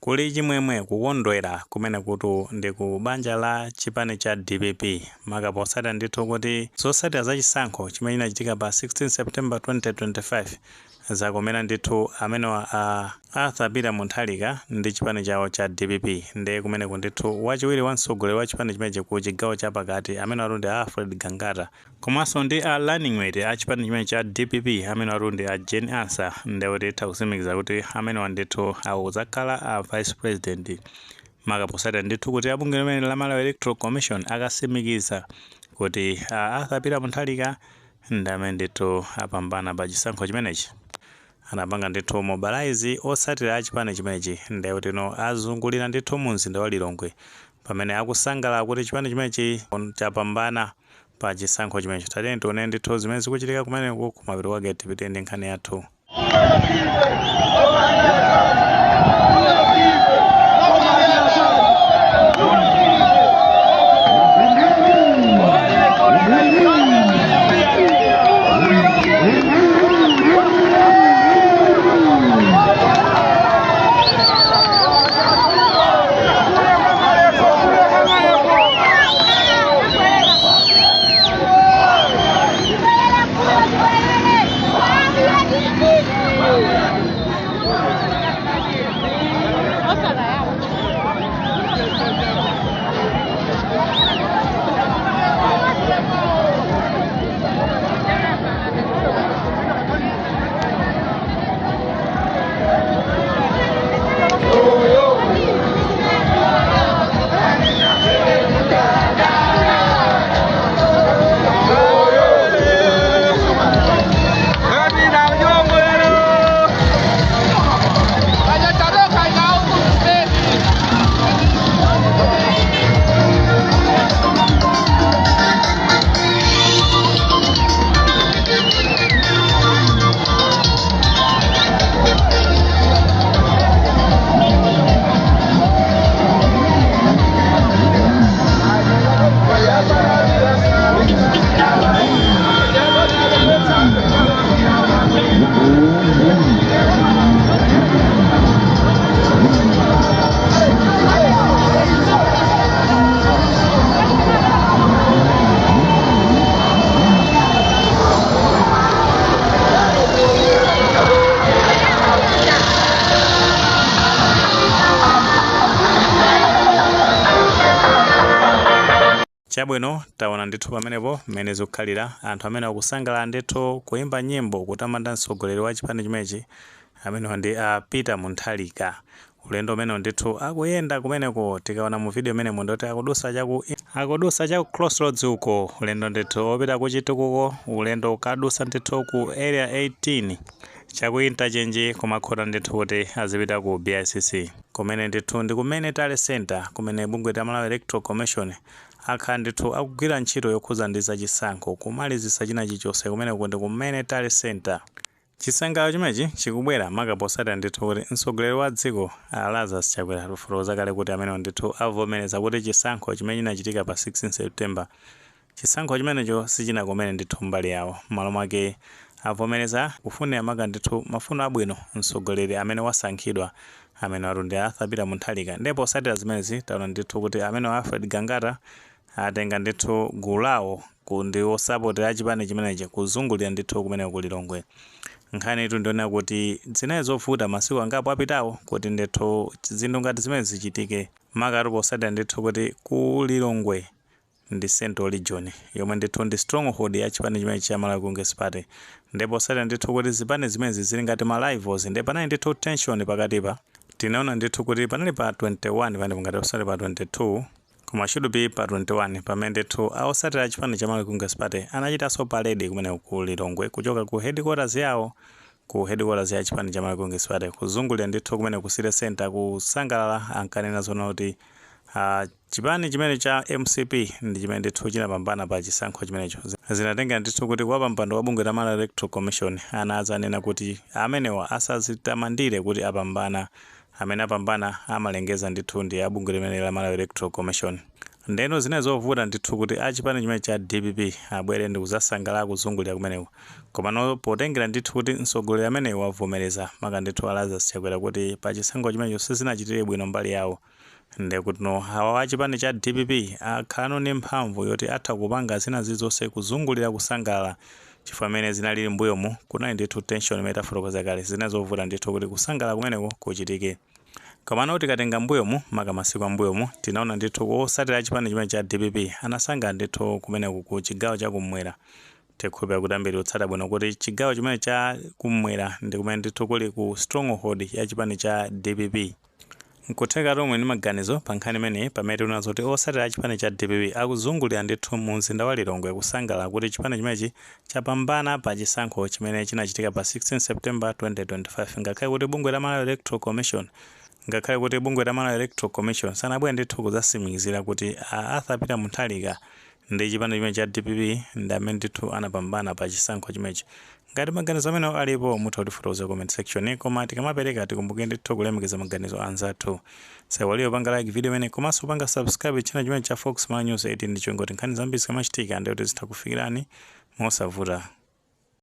Kuli chimwemwe, kukondwera kumene kutu ndi ku banja la chipani cha DPP, maka potsatira ndithu kuti zotsatira za chisankho chimene chinachitika pa 16 September 2025 zakomera ndithu amenewa a Arthur Peter Mutharika ndi chipani chawo cha DPP. Ndiye kumeneko ndithu wachiwiri wa mtsogoleri wa chipani chimenechi ku chigawo cha pakati, amenewatu ndi Alfred Gangata, komanso ndi a running mate a chipani chimene cha DPP, amenewatu ndi a Jane Ansah, ndiye kuti titha kutsimikiza kuti amenewa ndithu akudzakhala a vice president, maka potsatira ndithu kuti abungwe limene la Malawi Electoral Commission akatsimikiza kuti a Arthur Peter Mutharika ndi amene ndithu apambana pa chisankho chimenechi. Anapanga ndithu mobilize otsatira a chipani chimenechi, ndiye kuti no azungulira ndithu mu mzinda wa Lilongwe pamene akusangalala kuti chipani chimenechi chapambana pa chisankho chimenechi. Tatiyeni tione ndithu zimene zikuchitika kumeneko, kumapeto kwake tipite ndi nkhani yathu. Chabwino, taona ndithu pamenepo mmene zikukhalira, anthu amene akusangalala ndithu, kuimba nyimbo kutamanda mtsogoleri wa chipani chimenechi, amenewa ndi a Peter Mutharika. Ulendo umene ndithu akuyenda kumeneko, tikaona mu video imenemo, ndoti akudusa chaku Crossroads uko, ulendo ndithu opita ku Chitukuko, ulendo ukadusa ndithu ku Area 18 chaku Interchange, kumakhota ndithu kuti azipita ku BICC, kumene ndithu ndi kumene tally center, kumene bungwe la Malawi Electoral Commission akhala ndithu akugwira ntchito yokhuza ndi zachisankho, kumalizisa china chilichonse. Kumeneko ndi kumene tally center. Chisangalalo chimenechi chikubwera maka potsatira ndithu kuti mtsogoleri wa dziko a Lazarus Chakwera, tifotokoza kale kuti amenewo ndithu avomereza kuti chisankho chimene chinachitika pa 16 September, chisankho chimenecho sichinakomere ndithu mbali yawo. M'malo mwake avomereza kufunira maka ndithu mafuno abwino mtsogoleri amene wasankhidwa, amene watu ndi Arthur Peter Mutharika. Ndipo potsatira zimenezi taona ndithu kuti amene Alfred Gangata atenga ndithu gulu lawo ndi osapotera chipani chimenechi kuzungulira ndithu kumene ku Lilongwe. Nkhani itu ndiona kuti zinali zovuta masiku angapo apitawo kuti ndithu zinthu ngati zimene zichitike, makatu potsatira ndithu kuti ku Lilongwe ndi Central Region yomwe ndithu ndi stronghold ya chipani chimene cha Malawi Congress Party. Ndipo potsatira ndithu kuti zipani zimenezi zili ngati ma rivals, ndipo panali ndithu tension pakatipa. Tinaona ndithu kuti panali pa 21 pano, ngati osati pa 22, koma should be pa 21, pamene ndithu aosatira chipani cha Malawi Congress Party anachitanso parade kumene ku Lilongwe, kuchoka ku headquarters yawo, ku headquarters ya chipani cha Malawi Congress Party, kuzungulira ndithu kumene ku city center, kusangalala. Ankanena zona kuti chipani chimene cha MCP ndi chimene ndithu chinapambana pa chisankho chimenecho. Zinatengera ndithu kuti wapampando wa bungwe la Malawi Electoral Commission anadzanena kuti amenewa asazitamandire kuti apambana, amene apambana amalengeza ndithu ndi abungwe limene la Malawi Electoral Commission. Ndeno zina zovuta ndithu kuti achipani chimene cha DPP abwere ndi kuzasangalala kuzungulira kumeneko. Komano potengera ndithu kuti mtsogoleri ameneyo wavomereza, maka ndithu a Lazarus Chakwera, kuti pa chisankho chimenecho sizinachitire bwino mbali yawo, ndekuti no awa achipani cha DPP akhalano ndi mphamvu yoti atha kupanga zina zilizonse kuzungulira kusangalala, chifukwa amene zinalili mbuyomu kunali ndithu tension imene tafotokoza kale. Zina zovuta ndithu kuti kusangalala kumeneko kuchitike. Komano tikatenga mbuyomu, maka masiku ambuyomu, tinaona ndithu osatira chipani chimene cha DPP anasankha ndithu kumeneku ku chigawo chakummwera. Tikhulupira kuti ambiri kutsata bwino kuti chigawo chimene cha kummwera ndi kumene ndithu kuli ku stronghold ya chipani cha DPP. Nkutheka tomwe ndi maganizo pa nkhani imeneyi, pamene tikuona zoti osatira chipani cha DPP akuzungulira ndithu mu mzinda wa Lilongwe kusangalala kuti chipani chimenechi chapambana pa chisankho chimene chinachitika pa 16 September 2025, ngakhale kuti bungwe la Malawi Electoral Commission sanabwere ndithu kudzasimikizira kuti a Arthur Peter Mutharika ndi chipani chimene cha DPP ndi amene ndithu anapambana pa chisankho chimenechi. Ngati maganizo amene alipo, mutha kutifotokoza comment section. Koma tikamapereka, tikumbukire ndithu kulemekeza maganizo anzathu. Saiwaliyo panga like video imene, komanso panga subscribe channel chimene cha Fox Malawi News 18, ndi chingoti nkhani zambiri zikamachitika ndi kuti zitha kufikirani mosavuta.